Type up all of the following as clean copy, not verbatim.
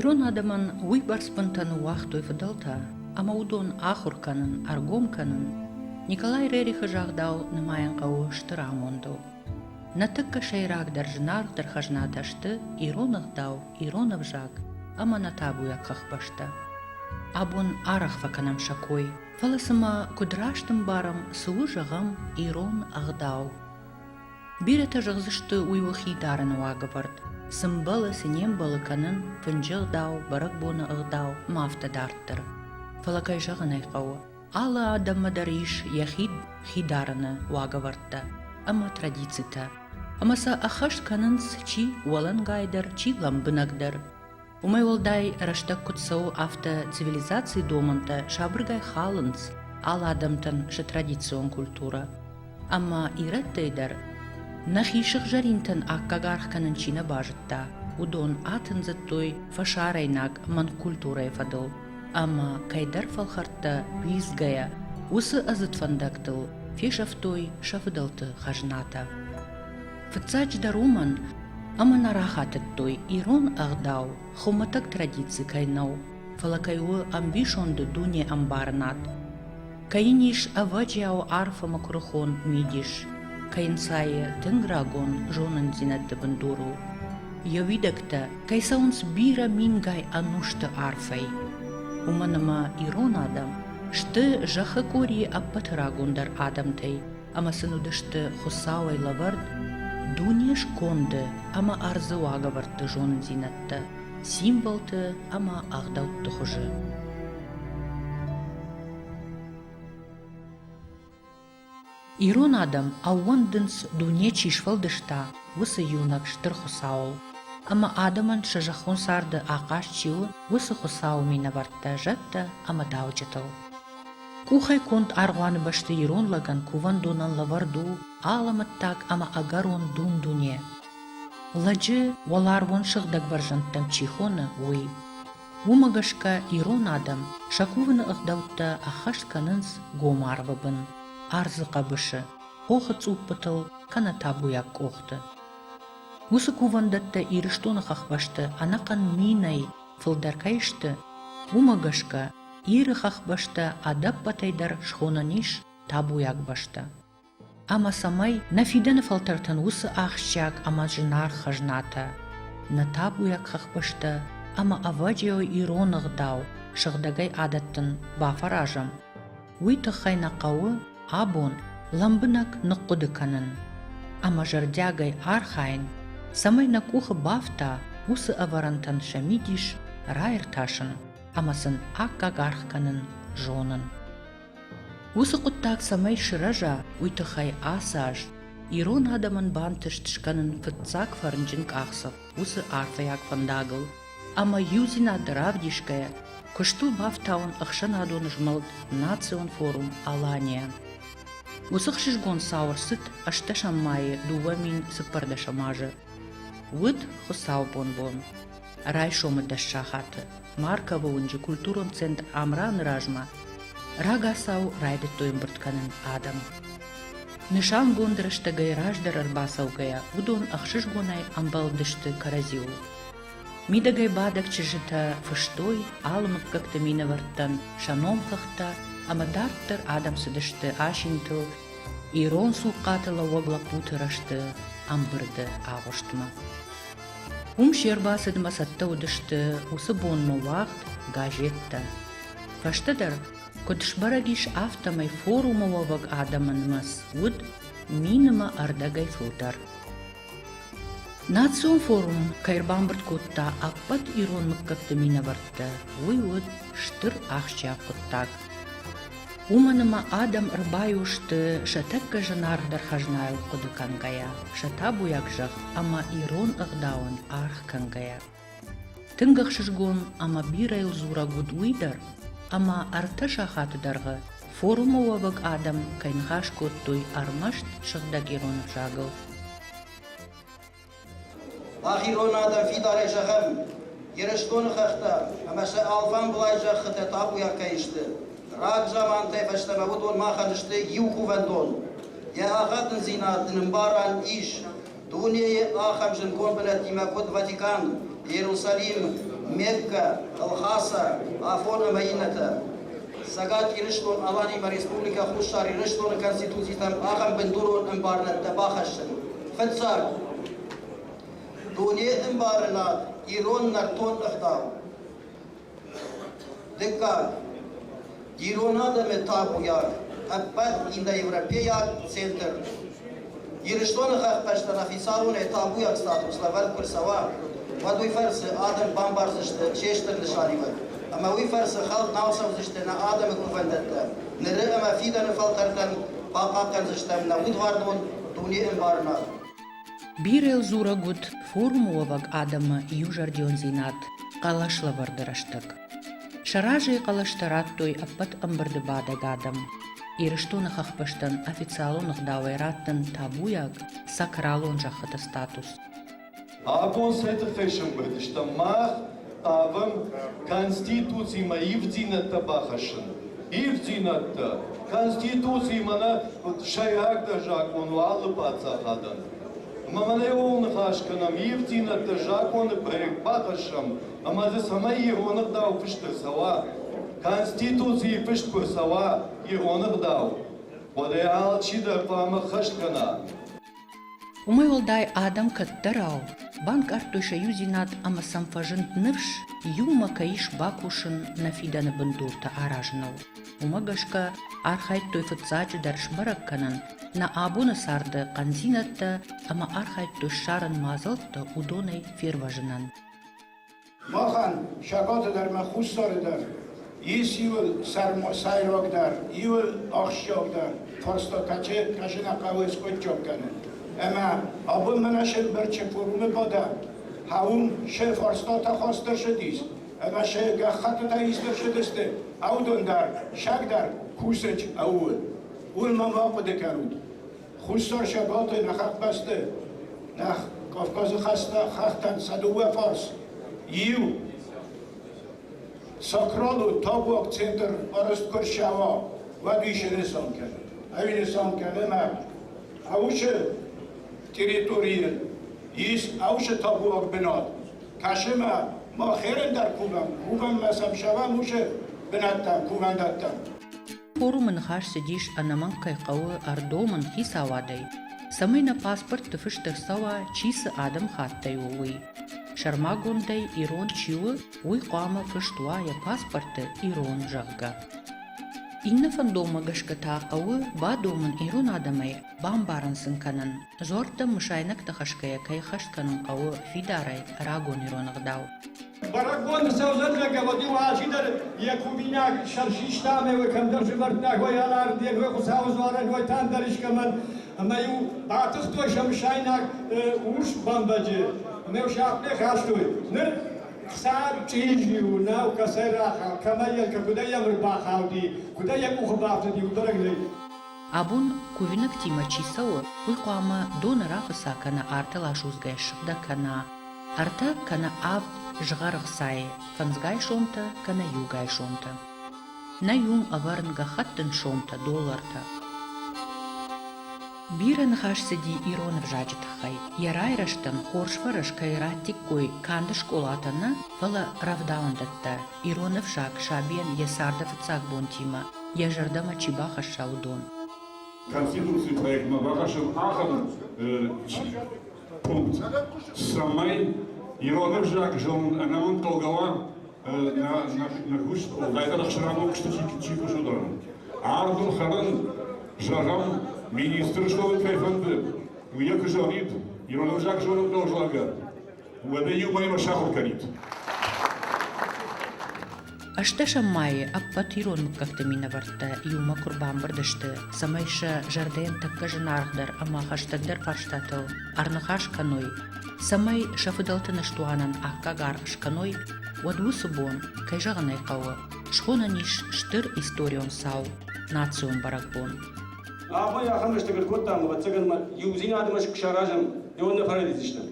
Ирон адӕмӕн уыйбӕрц бынтӕ ныууагътой фыдӕлтӕ, ӕмӕ уыдон ахуыр кӕнын, ӕргом кӕнын Николай Рерихы загъдау нымайын хъӕуы стыр амондыл. Нӕ тӕккӕ сӕйрагдӕр зынаргъдӕр хӕзнатӕ сты ирон ӕгъдау, ирон ӕвзаг ӕмӕ нӕ табуйаг хӕхбӕстӕ. Абон арӕх фӕкӕнӕм сӕ кой, фӕлӕ цымӕ куыд раст ӕмбарӕм, цы у, зӕгъӕм, ирон ӕгъдау? Бирӕтӕ зӕгъдзысты, уый у хи дарыны уагӕвӕрд, цы мбӕлы, цы не мбӕлы кӕнын, фынджы ӕгъдау, бӕрӕгбоны ӕгъдау ӕмӕ афтӕ дарддӕр. Фӕлӕ кӕй зӕгъын ӕй хъӕуы, алы адӕммӕ дӕр ис йӕхи хи дарыны уагӕвӕрдтӕ ӕмӕ традицитӕ, ӕмӕ сӕ ӕххӕст кӕнынц чи уӕлӕнгайдӕр, чи лӕмбынӕгдӕр. Уымӕй уӕлдай, рӕстӕг куыд цӕуы, афтӕ цивилизацийы домӕнтӕ сабыргай халынц алы адӕмтӕн сӕ традицион культурӕ. Ӕмӕ ирӕттӕй дӕр нӕхи сыгъзӕринтӕн аккаг аргъ кӕнын чи нӕ базыдта, уыдон атындзыдтой фӕсарӕйнаг мӕнгкультурӕйы фӕдыл ӕмӕ кӕйдӕр фӕлхӕрдтӕ уидзгӕйӕ уыцы ӕдзыд фӕндӕгтыл фесӕфтой сӕ фыдӕлты хӕзнатӕ. Фыццаджыдӕр уымӕн, ӕмӕ нӕ рахатыдтой, ирон ӕгъдау хуымӕтӕг традици кӕй нӕу, фӕлӕ кӕй у ӕмбисонды дунеӕмбарынад. Кӕй йын ис ӕвӕджиауы арф ӕмӕ куырыхон мидис, кӕй ӕнцайы тынг рагон зонындзинӕдты бындурыл. Йӕ уидӕгтӕ кӕй цӕуынц бирӕ мингай ӕнусты арфӕй. Уымӕн ӕмӕ ирон адӕм сты зӕххы къорийы ӕппӕты рагондӕр адӕмтӕй ӕмӕ сын уыдысты Хуыцауӕй лӕвӕрд дуне сконды ӕмӕ ӕрдзы уагӕвӕрдты зонындзинӕдтӕ, символты ӕмӕ ӕгъдӕутты хуызы. Ирон адӕм ӕууӕндынц, дуне чи сфӕлдыста, уыцы иунӕг Стыр Хуыцауыл, ӕмӕ адӕмӕн сӕ зӕххон царды ахъаз чи у, уыцы Хуыцауы минӕвӕрттӕ, зӕдтӕ ӕмӕ дауджытыл. Къухӕй конд аргъуаны бӕсты ирон лӕгӕн кувӕндонӕн лӕвӕрд у алӕмӕттаг ӕмӕ ӕгӕрон дун-дуне. Лӕджы уӕларвон сыгъдӕг бӕрзӕндтӕм чи хоны, уый. Уымӕ гӕсгӕ ирон адӕм сӕ кувыны ӕгъдӕуттӕ ӕххӕст кӕнынц гом арвы бын, ӕрдзы хъӕбысы, хохы цъуппытыл кӕнӕ табуйаг къохты. Уыцы кувӕндӕттӕ Ирыстоны хӕхбӕсты ӕнӕхъӕн минӕй фылдӕр кӕй сты, уымӕ гӕсгӕ Иры хӕхбӕстӕ ӕдӕппӕтӕй дӕр схонӕн ис табуйаг бӕстӕ. Ӕмӕ цӕмӕй нӕ фидӕны фӕлтӕртӕн уыцы ахсджиаг ӕмӕ зынаргъ хӕзнатӕ, нӕ табуйаг хӕхбӕстӕ ӕмӕ ӕвӕджиауы ирон ӕгъдау сыгъдӕгӕй адӕттын бафӕразӕм, уый тыххӕй нӕ хъӕуы абон лӕмбынӕг ныхъхъуыды кӕнын ӕмӕ зӕрдиагӕй архайын, цӕмӕй нӕ къухы бафта уыцы ӕвӕрӕнтӕн сӕ мидис раиртасын ӕмӕ сын аккаг аргъ кӕнын зонын. Уыцы хъуыддаг цӕмӕй сырӕза, уый тыххӕй ацы аз ирон адӕмӕн бантыст скӕнын фыццаг фӕрнджын къахдзӕф уыцы арфӕйаг фӕндагыл ӕмӕ иудзинад равдисгӕйӕ, куыстыл бафтауын ӕхсӕнадон змӕлд Национ форум «Алания». Уыцы хсызгон цау ӕрцыд ӕстдӕсӕм майы 2014 азы. Уыд хуыцаубон бон. Райсомы дӕс сахаты Марковы уынджы культурон центр Амран-ы размӕ рагацау райдыдтой ӕмбырд кӕнын адӕм. Нысангонд рӕстӕгӕй раздӕр ӕрбацӕугӕйӕ уыдон ӕхсызгонӕй ӕмбӕлдысты кӕрӕдзиуыл. Мидӕгӕй бадӕг чызджытӕ фыстой алы мыггӕгты минӕвӕрттӕн сӕ номхыгъдтӕ ӕмӕ дарддӕр адӕм цыдысты асинтыл ирон цухъхъаты лӕууӕг лӕппуты рӕзты ӕмбырды агъуыстмӕ. Уым се рбацыдмӕ цӕттӕ уыдысты уыцы бонмӕ уагъд газеттӕ. Фӕстӕдӕр, куыд сбӕрӕг ис, афтӕмӕй форумы уӕвӕг адӕмы нымӕц уыд минымӕ ӕрдӕгӕй фылдӕр. Национ форум кӕй ӕрбамбырд кодта ӕппӕт ирон мыггӕгты минӕвӕрттӕ, уый уыд стыр ахсджиаг хъуыддаг. Уымӕн ӕмӕ адӕм ӕрбаиу сты сӕ тӕккӕ зынаргъдӕр хӕзнайыл хъуыды кӕнгӕйӕ, сӕ табуйаг зӕхх ӕмӕ ирон ӕгъдауӕн аргъ кӕнгӕйӕ. Тынг ӕхсызгон ӕмӕ бирӕйыл дзурӕг уыд уый дӕр, ӕмӕ ӕртӕ сахаты дӕргъы форумы уӕвӕг адӕм кӕй ныхас кодтой ӕрмӕст сыгъдӕг ирон ӕвзагыл. Мах ирон адӕм фидарӕй зӕгъӕм, Ирыстоны хӕхтӕ ӕмӕ сӕ алфамблай зӕххытӕ табуйаг кӕй сты. Рагзамантӕй фӕстӕмӕ уыдон махӕн сты иу кувӕндон. Йӕ ахадындзинад нын ӕмбарӕн ис, дунейы ахӕм зындгонд бынӕттимӕ куыд Ватикан, Иерусалим, Меккӕ, Алхаса, Афон ӕмӕ иннӕтӕ. Цӕгат Ирыстон-Аланимӕ Республикӕ Хуссар Ирыстоны Конституцитӕм ахӕм бындурон ӕмбарынӕдтӕ бахӕссын. Фыццаг, дуне ӕмбарынад ирон нӕртон ӕгъдау. Дыккаг, ирон адӕмы табуйаг ӕппӕт индоевропейаг центр. Ирыстоны хӕхбӕстӕн официалонӕй табуйаг статус лӕвӕрд куы рцӕуа, уӕд уый фӕрцы адӕм бамбардзысты се стыр нысаниуӕг, ӕмӕ уый фӕрцы хӕлд нал цӕудзысты нӕ адӕмы кувӕндӕттӕ, ныры ӕмӕ фидӕны фӕлтӕртӕн бахъахъхъӕндзыстӕм нӕ удварнон дунеӕмбарынад. Бирӕ дзурӕг уыд форумы уӕвӕг адӕмы иузӕрдиондзинад хъӕлӕслӕвӕрды рӕстӕг. Сӕ разӕй хъӕлӕстӕ радтой ӕппӕт ӕмбырды бадӕг адӕм. Ирыстоны хӕхбӕстӕн официалон ӕгъдауӕй раттын табуйаг сакралон зӕххыты статус. Абон цӕй тыххӕй сӕмбырд стӕм мах хъавӕм Конституцимӕ ивддзинӕдтӕ бахӕссын. Ивддзинӕдтӕ! Конституци мӕнӕ сӕйрагдӕр закъон у алы паддзахадӕн. Ӕмӕ мӕнӕ ууыл ныхас кӕнӕм, ивддзинӕдтӕ закъоны проект бахӕссӕм, ӕмӕ дзы цӕмӕй ирон ӕгъдау фыст ӕрцӕуа, Конституцийы фыст куы ӕрцӕуа ирон ӕгъдау, уӕд ӕй алчидӕр хъуамӕ хӕст кӕна. Уымӕй уӕлдай адӕм кӕддӕрау банкъардтой сӕ иудзинад ӕмӕ сӕм фӕзынд ныфс, иумӕ кӕй ис бакусын нӕ фидӕны бындуртӕ аразыныл. Уымӕ гӕсгӕ архайдтой фыццаджыдӕр сбӕрӕг кӕнын нӕ абоны царды хъӕндзинӕдтӕ ӕмӕ архайдтой ссарын мадзӕлттӕ уыдонӕй фервӕзынӕн. Махӕн Сагаты дӕр ӕмӕ Хуссары дӕр ис иуыл сӕйрагдӕр, иуыл ахсджиагдӕр фарста кӕцы нӕ хъӕуы скъуыддзаг кӕнын. Ӕмӕ абон мӕнӕ се мбырды форумы бадӕм, уым се фарстатӕ хаст ӕрцыдис ӕмӕ сӕ гӕххӕттытӕ ист ӕрцыдысты, уыдон дӕр, саг дӕр кусынц ӕууыл. Уый ма бахъуыды кӕнут. Хуссар Сабаты нӕ хӕхбӕсты, нӕ Кавказы хӕхтӕн сӕ дыууӕ фарс иу сакралу табуаг центр арӕзт куы рцӕуа, уӕд уый снысан кӕны. Ӕви нысан кӕны ӕмӕ Аусы территорийы ис Аусы табуаг бынат. Кӕсы мӕ мах ерын дӕр кувӕм, кувӕм мӕ сӕм сӕвӕм уыцы бынӕттӕм, кувӕндӕттӕм. Форумы ныхас цыдис, ӕнӕмӕнг кӕй хъӕуы ӕрдомын хицауадӕй, цӕмӕй нӕ паспортты фыст ӕрцӕуа, чи цы адӕмыхаттӕй у, уый. Сӕрмагондӕй ирон чи у, уый хъуамӕ фыст уа йӕ паспорты ирон, зӕгъгӕ. Иннӕ фӕндонмӕ гӕсгӕ та хъӕуы бадомын ирон адӕмӕй, бамбарын сын кӕнын, дзуӕрттӕм мысайнӕгтӕ хӕсгӕйӕ кӕй хӕст кӕнын хъӕуы фидарӕй рагон ирон ӕгъдау. Бӕрӕгбон цӕудзӕн, зӕгъгӕ, уӕд-иу алчидӕр йӕ кувинаг сӕр систа ӕмӕ уый кӕмдӕр сывӕрдта, уой алардыйӕн, уой Хуыцауы дзуарӕн, уой та ӕндӕр искӕмӕн. Ӕмӕ-иу батыхтой сӕ мысайнаг урс бӕмбӕджы, ӕмӕ-иу сӕ афтӕ хастой. Ныр хца чъизи у, нӕу, кӕцӕй рахауд, кӕмӕй йӕ, куыдӕй йӕм ӕрбахауди, куыдӕй йӕ къухы бафтыди, уый бӕрӕг нӕй. Абон кувинӕгтимӕ чи цӕуы, уый хъуамӕ доны рафыца кӕнӕ артыл асудзгӕ ссыгъдӕг кӕна ӕртӕ кӕнӕ авд згъӕрыхцайы, фӕндзгай сомтӕ кӕнӕ иугай сомтӕ. Нӕй уым ӕвӕрын гӕххӕттын сомтӕ, доллартӕ. Бирӕ ныхас цыди ирон ӕвзаджы тыххӕй. Йӕ райрӕзтӕн хорз фӕрӕз кӕй раттиккой канд скъолатӕ нӕ, фӕлӕ рӕвдауӕндӕттӕ, ирон ӕвзаг сабийӕн йӕ царды фыццаг бонтимӕ йӕ зӕрдӕмӕ чи бахӕсса, уыдон. Конституцийы проектмӕ бахӕссӕм ахӕм пункт, цӕмӕй ирон ӕвзаг зонын ӕнӕмӕнгхъӕугӕ уа нӕ куыст, уӕлдайдӕр ӕхсӕнадон куысты чи кусы, уыдонӕн. Ардыл хӕрын, зӕгъӕм, министр суӕвын кӕй фӕнды, уый йӕ куы зонид, ирон ӕвзаг зонын хъӕуы, зӕгъгӕ, уӕдӕ иу мӕймӕ сахуыр кӕнид. Ӕстдӕсӕм майы ӕппӕт ирон мыггӕгты минӕвӕрттӕ иумӕ куы рбамбырд сты, цӕмӕй сӕ зӕрдӕйӕн тӕккӕ зынаргъдӕр ӕмӕ хӕстӕгдӕр фарстатыл ӕрныхас кӕной, цӕмӕй сӕ фыдӕлты ныстуанӕн аккаг аргъ скӕной, уӕд уыцы бон, кӕй зӕгъын ӕй хъӕуы, схонӕн ис стыр историон цау, национ бӕрӕгбон. Абон ахӕм рӕстӕг ӕркодтам, ӕвӕццӕгӕн ма иудзинадмӕ куы саразӕм, уӕд нӕ фӕрӕдидзыстӕм.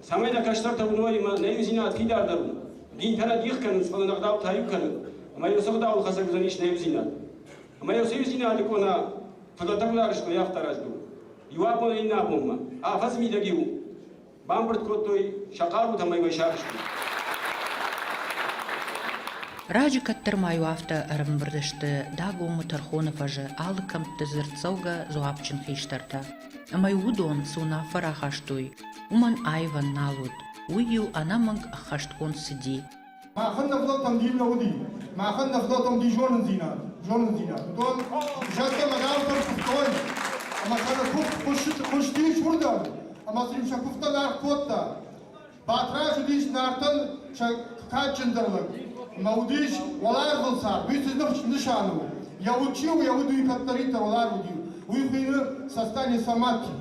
Цӕмӕй нӕ кӕстӕртӕ уыной ӕмӕ нӕ иудзинад фидардӕр у. Динтӕ нӕ дих кӕнынц, фӕлӕ нӕ ӕгъдау та иу кӕны. Ӕмӕ иу цы ӕгъдауыл хӕцӕг уыдзӕнис нӕ иудзинад. Ӕмӕ иу цы иудзинады къона фыдӕлтӕ куыд арӕзтой, афтӕ арӕзт у. Иу абон иннӕ абонмӕ. Афӕдз мидӕг-иу бамбырд кодтой сӕ хъарутӕ ӕмӕ-иу ӕй сарӕзтой. Раджы кӕддӕр ма-иу афтӕ ӕрӕмбырд сты Дагомы тӕрхоны фӕзы алы кӕмтты дзырддзӕугӕ дзуапджын хистӕртӕ. Ӕмӕ-иу уыдон цы уынаффӕ рахастой, уымӕн аивӕн нал уыд, уый-иу ӕнӕмӕнг ӕххӕстгонд цыди. Махӕн нӕ фыдӕлтӕм дин нӕ уыди, махӕн нӕ фыдӕлтӕм уыди зонындзинад, зонындзинад. Уыдон зӕдтӕ ӕмӕ галтӕм куывтой, ӕмӕ сӕ куывд хъуыстис уырдӕм, ӕмӕ сын сӕ куывдтӕн аргъ кодта. Батраз уыдис Нартӕн сӕ кадджындӕр лӕг, ӕмӕ уыдис уӕларвыл цард, уый цы нысан у? Йӕ уд чи у, йӕ уд уый кӕддӕриддӕр уӕларв уыди. Уый хуыйны Састане Самати.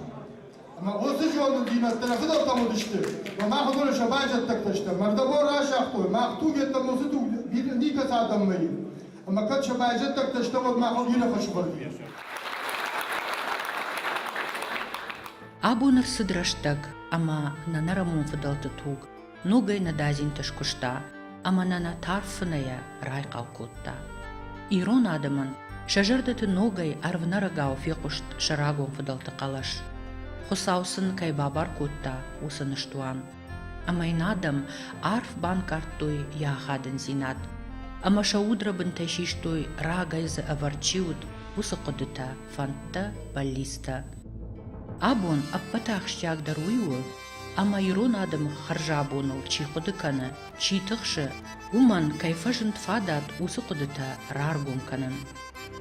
Ӕмӕ уыцы зонындзинӕдтӕ нӕ фыдӕлтӕм уыдысты, ӕмӕ мах уыдоны сӕ байзӕддӕгтӕ стӕм. Мӕрдӕбон разагътой, мах туг йеддӕмӕ уыцы туг никӕцы адӕммӕ и. Ӕмӕ кӕд сӕ байзӕддӕгтӕ стӕм, уӕд махыл бирӕ фӕсвӕрд и. Абон ӕрцыд рӕстӕг, ӕмӕ нӕ нӕрӕмон фыдӕлты туг ногӕй нӕ дадзинтӕ скуыста ӕмӕ нӕ нӕ тарф фынӕйӕ райхъал кодта. Ирон адӕмӕн сӕ зӕрдӕты ногӕй ӕрвнӕрӕгау фехъуыст сӕ рагон фыдӕлты хъӕлӕс. Хуыцау сын кӕй бабар кодта, уыцы ныстуан. Ӕмӕ йын адӕм арф банкъардтой йӕ ахадындзинад. Ӕмӕ сӕ удрӕбынтӕй систой, рагӕй дзы ӕвӕрд чи уыд, уыцы хъуыдытӕ, фӕндтӕ, бӕллицтӕ. Абон ӕппӕты ахсджиагдӕр уый у, ӕмӕ ирон адӕмы хӕрзӕбоныл чи хъуыды кӕны, чи тыхсы, уымӕн кӕй фӕзынд фадат уыцы хъуыдытӕ раргом кӕнын.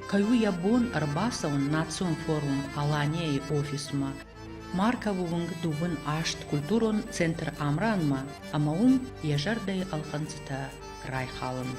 Кӕй у йӕ бон ӕрбацӕуын национ форум Алания-йы офисмӕ, Марковы уынг 28 культурон центр Амран-мӕ ӕмӕ уым йӕ зӕрдӕйы ӕлхынцъытӕ райхалын.